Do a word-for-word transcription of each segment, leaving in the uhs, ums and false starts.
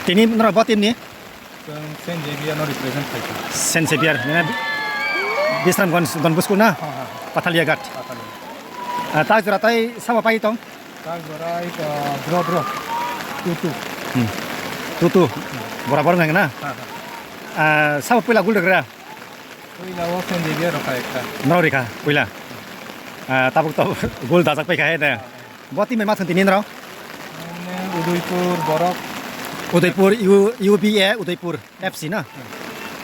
Tini norok bo team ni? Chwng Saint Xavier no represent khaikha. Saint Xavier, mane Bisramganj Don Bosco na? Ha, ha, ha. Pathaliaghat. Pathaliaghat. Ah, tak jora tai sabo pai tong? Tak jora, ah, draw, draw. Two two. Hmm. Two two. Borabor wng na? Ha, ha. Ah, sabo puila gol rwgra? Puila o Saint Xavier rok kha ekta. Norok rikha puila. Ah, tabuk to gol dajak paikha he de. Bo team bai ma thwng tini norok? Mane Udaipur, Borok. Udaipur, U-, U B A, Udaipur F C na?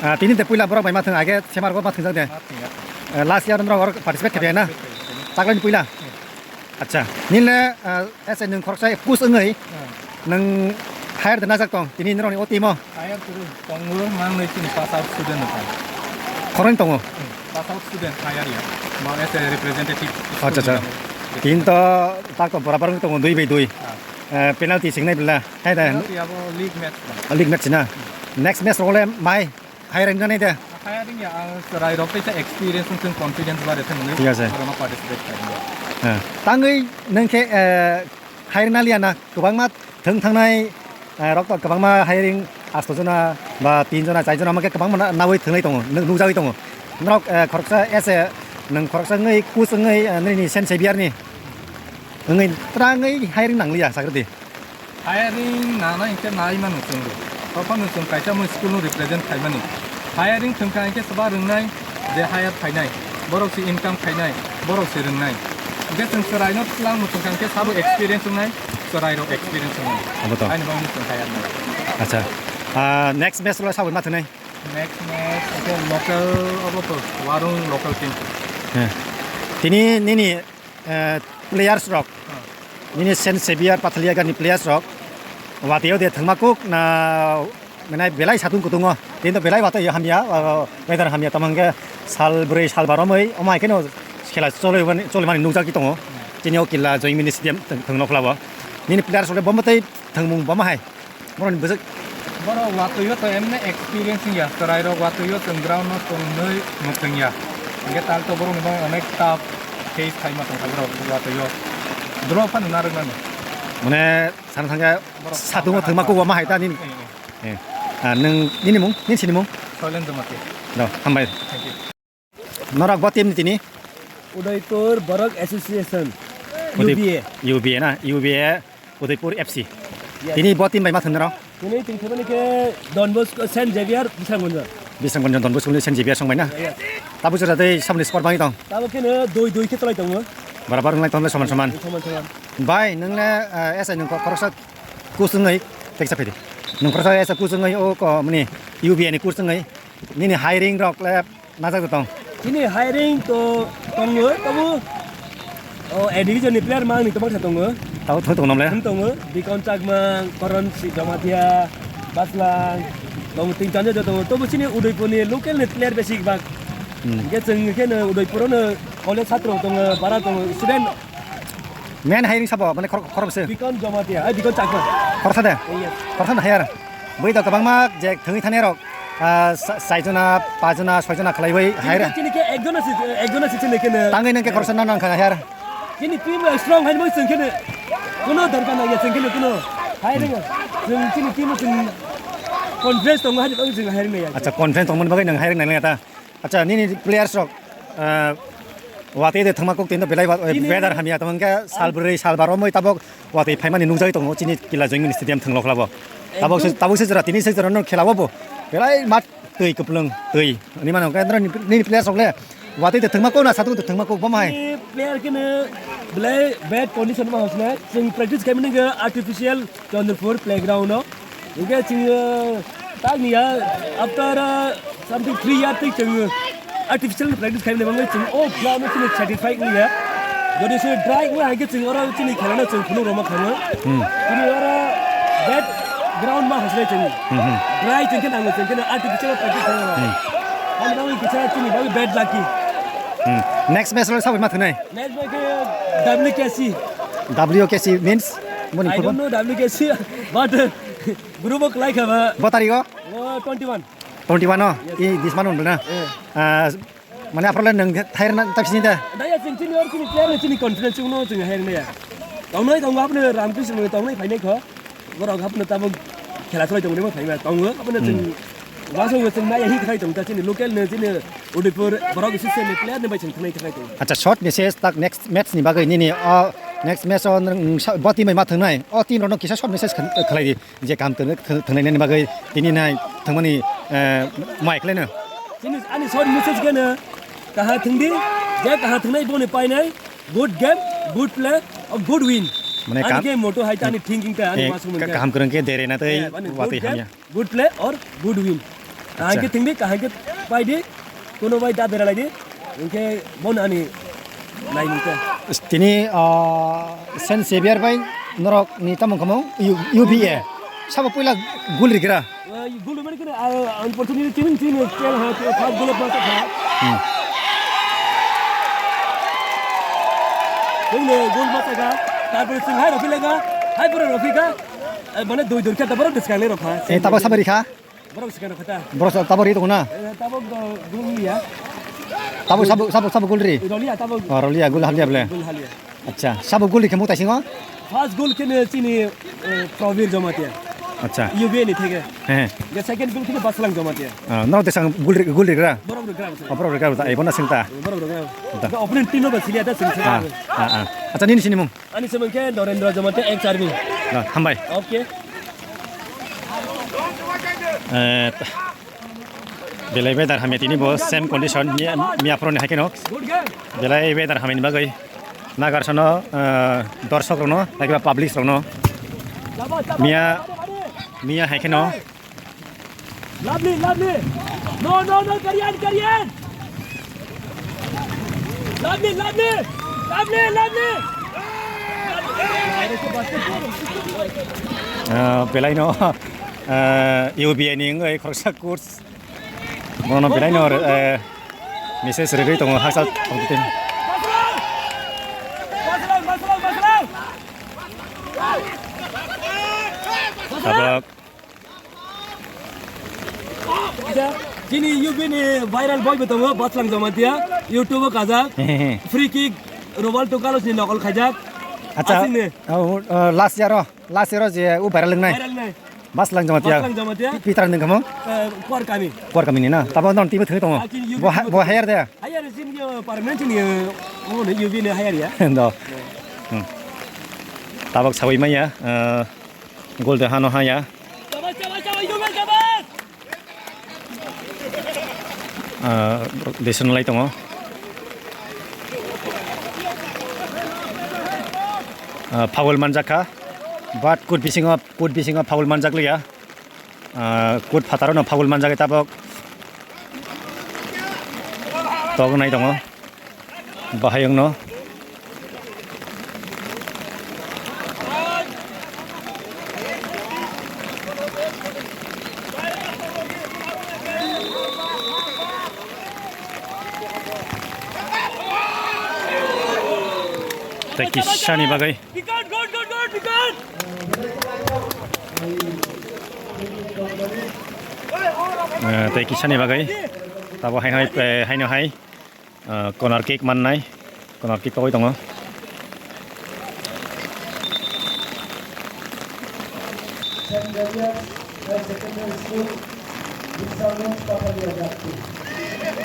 Ah, tini de puila borok bai ma thwng, age semifinal o ma thwngjak de. Ma thwngjak. Eh, last year norok participate khaipya na? Participate khaipya. Taklai ni puila? Hmm. Acha, nini le, ah, as a nwng khoroksa coach wngwi, hmm, nwng hire de najak tong, tini norokni o team o? Hire kwrwi tongo, manwi chini pass out student rok. Khoroknwi tongo? Hmm, pass out student hire ya. Bo as a representative. Acha, acha. Student. Tini to tak to borabor wngwi tongo, dui bai dui. Ah. Eh, penalty sing nai bela, hai da. Penalty abo league match ba. League match na. Hmm. Next match rok le mai. Hiring nani de? Hiring ya, ang chwrai rok teisa experience wng thung, confidence bare thung nai. Thik ase. Oro ma participate khainai. Ha. Tangwi nang khe, eh, hiring naliya na, kwbangma thung thangnai, eh, rok to kwbangma hiring asto jona ba tin jona, char jona, ma khe kwbangma na-, nawi thunglai tongo, nuk-, nukjagwi tongo. Norok, eh, khoroksa as a, nwng khoroksa wngwi, coach wngwi, eh, nini Saint Xavier ni wngwi, twrangwi hiring nangliya, sakhe di. Hiring nana hinkhe nai mano chwng bo. Tophano chwng kaisa mo school no represent khaimani. Hiring thwngkha hinkhe swba rwngnai je hire khainai, borok se income khainai, borok se rwngnai. Hinkhe chwng chwraino twlang no thwngkha hinkhe sabo experience wngnai, chwrai rok experience wngnai. Abo to. Ani bagwi chwng hire nai. Acha. Ah, next match lo sabo ma thwnai? Next match hinkhe local obo to, Warung local team. He. Tini nini eh, players rok, nini Saint Xavier Pathaliaghat ni players rok, watwi o de thwngma kuk na, mane belai satung kutung o, tini to belai watwi hamya, ah, weather hamya, tamo hwnkhe sal bwrwi sal bar romwi omo hai kheno khela choli mani, choli mani nukjagwi tongo. Tini o killa Joy Mini Stadium thwng, thwngno khlabo. Nini players rok le bo mwtwi thwngmung bo ma hai? Borokni bwswk. Borok watwi o to emne experience wngya, chwrai rok watwi o chwng ground no chwngnwi mwthwngya. Hinkhe tal to borokni bagwi onek tough face khaima tongkha borok watwi o. Draw phano narwknani. Mane sana thangkhe borok satungo thwngma kugo ma hai ta nini. Eh, eh. Eh. Ah, nwng nini mung? Nini sini mung? Soilen Jamatia. Do, hambai. Thank you. Norok bo team ni tini? Udaipur Borok Association, Udai-, U B A. U B A na, U B A, Udaipur F C. Yes. Tini bo team bai ma thwng norok? Tini chwng thwngmani khe Don Bosco, Saint Xavier, Bisramganj. Bisramganj Don Bosco ni Saint Xavier song bai na? Yes. Tabuk jora tei samni score bangwi tong? Tabuk khe no dui dui khe tolai tongo. Barabar wnglai tongo soman soman. Soman soman. Bai, nwng le, eh, S I nwng ko-, khoroksa coach wngwi teksa phai di. Nwng khoroksa S I coach wngwi o ko mani U B A ni coach wngwi nini hiring rok le najak tong? Chini hiring to tongo, tobo, o, A division ni player mang ni tobak sa tongo. Tabo thoi tongo namle? Hum tongo, Bikon Chakma, Koron Si Jamatia, Baslang, tongo, tin chan jo tongo. Tobo chini Udaipur ni local ni player besi bak. Hmm. Hingke chwng khe no Udaipur no college satro tongo, bara tongo, student. Main hiring sabo, mane khor-, khorokse? Bikon Jamatia, ai Bikon Chakma. Khoroksa de? Yes. Khoroksa na hire? Bui to kwbangma je thwngwi thani rok, ah, sa-, saijona, pajona, soijona khlaiwi hire. Chini khe ekjona si, ekjona si chini khe no. Tangwi nang khe khoroksa na nang kha hire. Chini team strong hai mo chwng khe no. Kuno dorkar nang ya chwng khe no kuno. Hire nang. Chwng chini team chwng confidence tongo hai chwng hire nang ya. Acha, confidence tongmani bagwi nang hire nang ya ta. Acha, nini players rok, ah, watwi de thangma kok twi no belai wa-, chini weather hamya tamo hwnkhe sal bwrwi sal bar romwi tabok watwi phaimani nukjagwi tongo chini kila Joy Mini Stadium thwnglo khlabo. Tabok se, ekdom tabok se jora tini se jora no khela bo belai mat twi kwplwng twi. Ani mano hwnkhe nini players rok le watwi de thangma kok na satung de thangma kok bo ma hai? Chini player khe no belai bad condition ma hosne chwng practice khaimani hwnkhe artificial Chandrapur playground o. Hingke chwng, uh, tak ni ya, after, uh, something three year tei chwng, uh, artificial practice khaimani bagwi chwng o ground o chini satisfy wngya. Jodi se dry wngya hai khe chwng oro chini khela no chwng phunuk rwma khamu. Hmm. Chini oro bad ground ma hasle chwng. Hmm, hmm. Dry chwng khe nango chwng khe artificial practice khaimani. Hmm. Ani bagwi kisa chini bagwi bad lucky. Hmm. Next match lo sabui ma thunai? Next match khe W K C. W K C means? Moni I football? Don't know W K C, but, uh, Group o kwlai kha ba. Bo tarik o? O twenty one. Twenty one o? Yes. I this month only na? Eh. Ah, mane aphro le nwng thair na ta bising da? Da ya chwng chini or chini player chini confidence chwng no chwng hair na ya. Tongnai tong hapno Ramkrishna tongnai phainai kho. Borok hapno tabuk Khela chalai tongwi ma phaima tongo, abono chwng uansukma chwng naiya hi thai tong ta chini local no chini Udaipur borok isi se ni player ni bai chwng thwngnai thai tong. Acha, short message tak next match ni bagwi nini o next match o nwng sa-, bo team bai ma thwngnai, o team rok no kisa short message khlai di. Je kaham thwng-, thwng-, thwngnainani bagwi tini nai thwngmani, eh, mai khlaino. Chini ani short message khe no, kaham thwngdi, je kaham thwngnai boni painai, good game, good play, a good win. Mane ani kaham, game motto hai ta ani thinking ta ani eh, uansukmung ka-, khe. Kaham kwrwng khe derena tei eh, mane watwi good game, hamya. Good play or good win. Kaham khe thwngdi, kaham khe paidi, kuno bai da deralaidi. Hingke bon ani naimung khe. Tini, ah, Saint Xavier bai norok ni tamung khamung U-, U B A. Sabo puila gul rigra. Ah, gul mani kene, ah, ang portuni chini chini kel ha, ke first gol masa kha. Hmm. Kung ne gol masa kha. Tarpore sing hai rofi lega, hai pore rofi kha. Eh, mane doi dor khe taboro diskang le rokha. Eh, tabo sabari kha. Borok sikano khata. Borok sa-, tabok ri tongo na? Eh, tabok do gul ya. Tabok sabok, sabok, sabok gul ri? Rolia tabok. Oh, rolia, gul halia ble. Gul halia. Acha, sabok gul ri khe muk taisingo? First gol khe ne chini, eh, Probir Jamatia. Acha. U B A ni theke. He, he. The second gol khe ne Baslang Jamatia. Ah, no, desang gul ri, gul rigra? Borok rigra. Oh, borok rigra, ta, eh, bona sing ta. Borok rigra. Ta. The opponent team no basilia ta sing sing. Ah, ah, ah. Acha, nini sini mung? Ani se mung khe Norendra Jamatia, ex army. Ah, hambai. Okay. Eh, belai weather hamya tini bo same condition miya, miya phoroni hai kheno. Belai weather hamya ni bagwi Nagarsono, eh, dorsok rokno, naikiba public rokno miya, miya hai kheno. Lovely, lovely. No, no, no, Karian, Karian. Lovely, lovely. Lovely, lovely. Ah, belaino, ah, U B A ni wngwi khoroksa coach. Bono belaino, eh, message rwgwi tongo haksa tongtwtwng. Tabuk. Chini U B ni viral boy bo tongo, Baslang Jamatia, YouTube o kajak. Free kick, Robaldo Carlos ni nokol khaijak. Acha, aswkni. Oh, uh, last year o, last year o je u viral wngnai. Viral wngnai. Baslang Jamatia. Baslang Jamatia. Pi-, Peter ni kamo? Eh, Kuar kami. Kuar kami ni na. Tabo non team thwi tongo. Ah, chini U B bo ha-, team bo thwi. Hire de. Hire chini yo permanent chini yo. Oh, ne U B ni hire ya. Do. Hmm. Tabuk sawi maya. Eh, Gol de hano haya. Ah, deson lai tongo. Ah, foul manjak kha. But kut bisingo, kut bisingo foul manjak liya. Ah, kut phataro no foul manjak tabok. Tok nai tongo. Bahai wngno. Tei kisani bagwi. Eh, tei kisani bagwi. Tabo hai hai, eh, haino hai. Ah, corner kick mannai, corner kick kogwi tongo.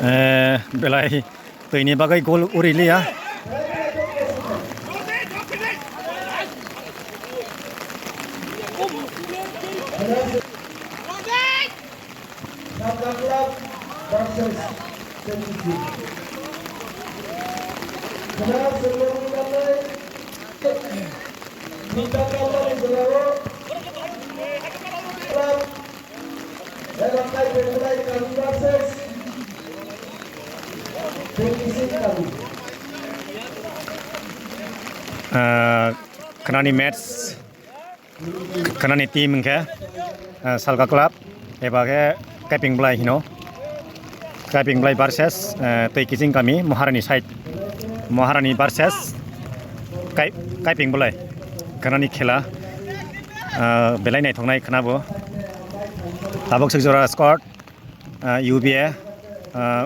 Eh, belai twini bagwi gol uri liya. Sabla Club versus Chengkiji. Khna Sengmani Dalai, Bita Kalani Jorao, Club, Elakai Benglai Kami versus Chengkiji Kami. Ah, khnani match. Khnani team hwnkhe, eh, Salka Club, eba khe Kaiping Blai hino. Kaiping Blai versus, eh, Twi Kiching Kami, Maharani side. Maharani versus Kai-, Kaiping Blai. Khnani khela, eh, belai naithoknai khna bo. Tabuk sik jora score, eh, U B A, eh,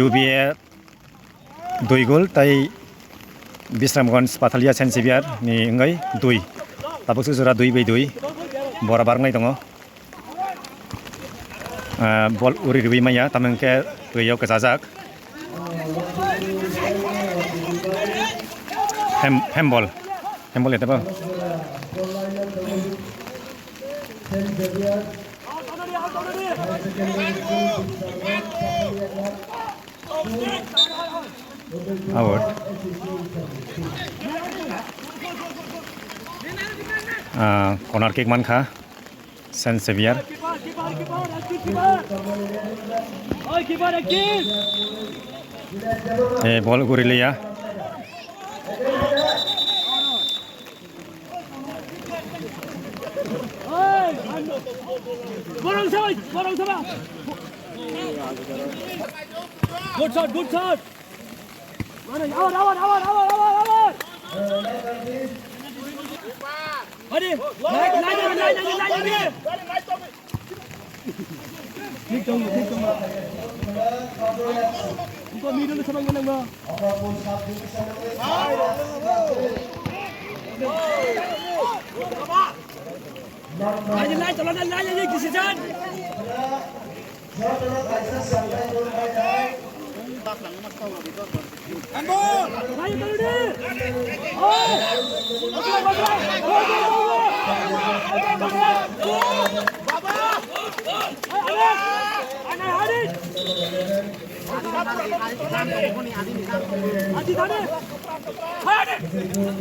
U B A dui gol, tai Bisramganj Pathalia Saint Xavier ni wngwi dui. Tabuk se jora dui bai dui. Bora barwnai tongo. Ah, bol uri rwi manya, tamo hwnkhe twi o kwchajak. Hem, hembol. Hembol ya tebo. Out. Ah, corner kick mankha Saint Xavier. Eh, bol gurilia. Borok sabai, borok sabai. Good shot, good shot. Awan, awan, awan. Hadi, naik, naik, naik, naik, naik, naik. Thik tong, thik tong. Engkau middle sama ngenang no. Lai, lai, lai, lai, lai, lai, decision.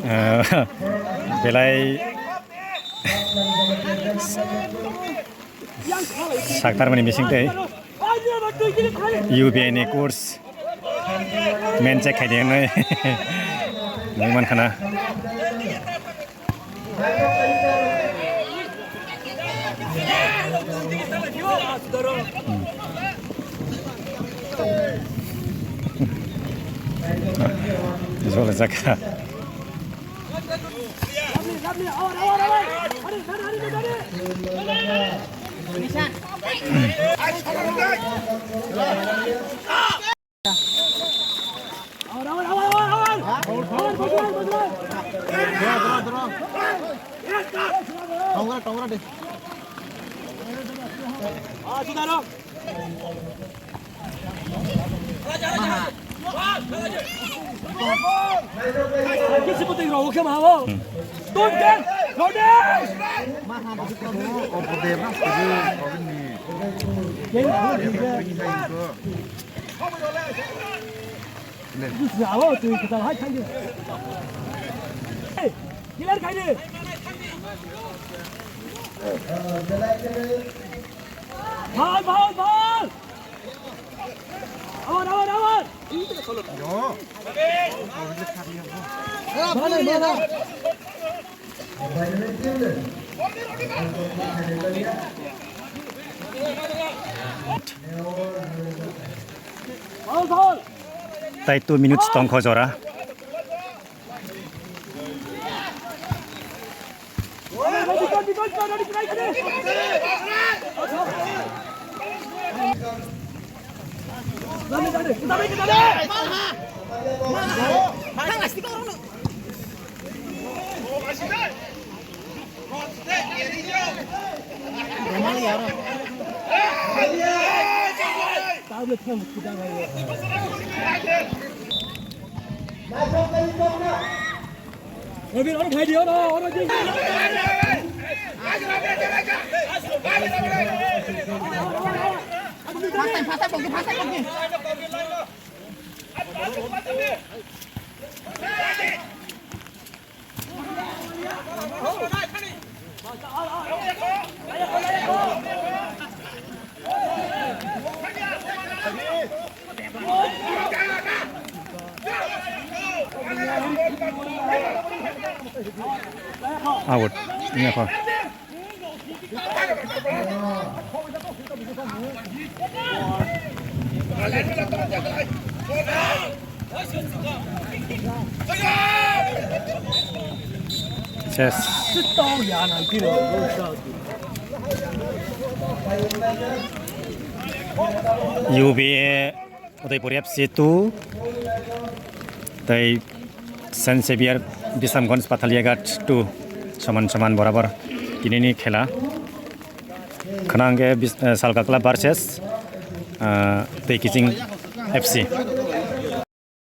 Eh, belai saktarmani bising tei U B I ni course men check khai di hwnwi nung mankha na. Jole jaka. Tongra, tongra de. Bhal, bhal, bhal! Awan, awan, awan! Bhal, bhal! Tai two minutes tongkho jora. Out. Nya kho. Ses. U B A Udaipur F C two tei Saint Xavier Bisramganj Pathaliaghat two soman soman borabor. Tinini khela khwnang khe bis-, eh, Salka Club versus, eh, Tei Kiching F C.